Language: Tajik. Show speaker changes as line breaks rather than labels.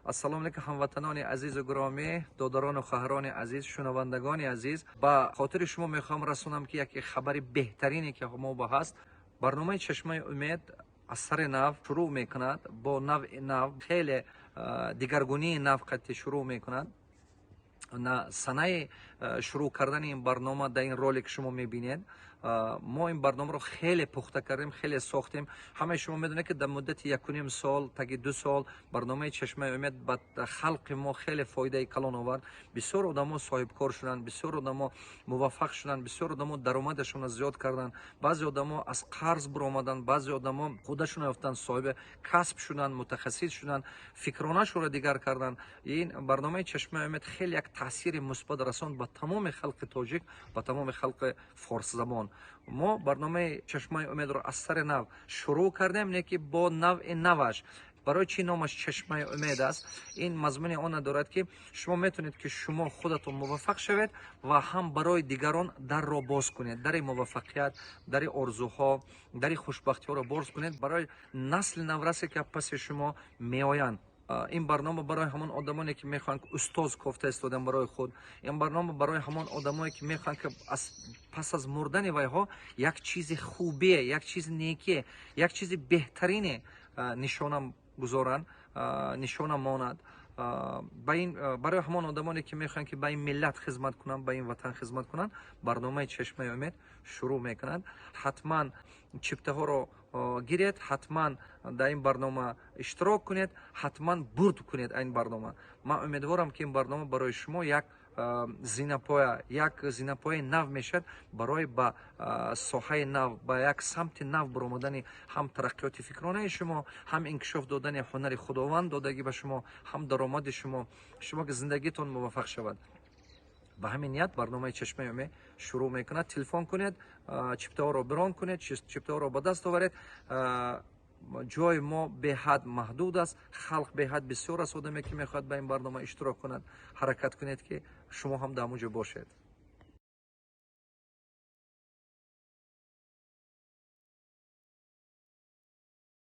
Ассалому алайкум, ҳамватанони азизу гиромӣ, додарону хоҳарони азиз, шунавандагони азиз. Ба хотири шумо мехоҳам расонам, ки яке хабари беҳтарине, ки мо ба ҳаст: барномаи «Чашмаи умед» аз сари нав шурӯъ мекунад, бо навъи нав, хеле дигаргунии нав қатъи шурӯъ мекунад. На санаи шурӯъ кардани ин барнома дар ин ролик шумо мебинед. Мо ин барномаро хеле пухта кардем, хеле сохтем. Ҳамаи шумо медонед, ки дар муддати 1,5 сол, таги 2 сол, барномаи «Чашмаи умед» ба халқи мо хеле фоидаи калон овард. Бисёр одамо соҳибкор шуданд, бисёр одамо муваффақ шуданд, бисёр одамо даромадашонро зиёд карданд, баъзе одамо аз қарз баромаданд, баъзе одамо худашонро ёфтанд, соҳиби касб шуданд, мутахассис шуданд, фикронашонро дигар карданд. Ин барномаи «Чашмаи умед» хеле як таъсири мусбат расонд ба тамоми халқи тоҷик, ба тамоми халқи форсзабон. Мо барномаи «Чашмаи умедро» аз сари нав шурӯъ кардем, не ки бо навъи наваш. Барои чӣ номаш «Чашмаи умед» аст? Ин мазмуни она дорад, ки шумо метавонед, ки шумо худатон муваффақ шавед ва ҳам барои дигарон дарро боз кунед, дари муваффақият, дари орзуҳо, дари хушбахтиҳоро боз кунед барои насли наврасе, ки паси шумо меоянд. Ин барнома барои ҳамон одамоне, ки мехоҳанд устоз кофта истодан барои худ. Ин барнома барои ҳамон одамое, ки мехоҳанд, ки пас аз мурдани вайҳо як чизи хубе, як чизи неке, як чизи беҳтарине нишона гузоранд, нишона монад. Ба ин барои ҳамон одамоне, ки мехоҳанд, ки ба ин миллат хизмат кунанд, ба ин ватан хизмат кунанд, барномаи «Чашмаи умед» шурӯъ мекунанд. Ҳатман чиптаҳоро гиред, ҳатман дар ин барнома иштирок кунед, ҳатман бурд кунед ин барнома. Ман умедворам, ки ин барнома барои шумо як зинапоя, як зинапояи нав мешавад барои ба соҳаи нав, ба як самти нав баромадани ҳам тараққиёти фикронаи шумо, ҳам инкишоф додани ҳунари Худованд додагӣ ба шумо, ҳам даромади шумо, шумо ки зиндагитон муваффақ шавад. Ба ҳамин ният барномаи «Чашмаи умед» шурӯъ мекунад. Телефон кунед, чиптаҳоро бронь кунед, чиптаҳоро ба даст оваред. Ҷои мо беҳад маҳдуд аст, халқ беҳад бисёр аст, одаме, ки мехоҳад ба ин барнома иштирок кунад. Ҳаракат кунед, ки шумо ҳам дар ҳамон ҷо бошед.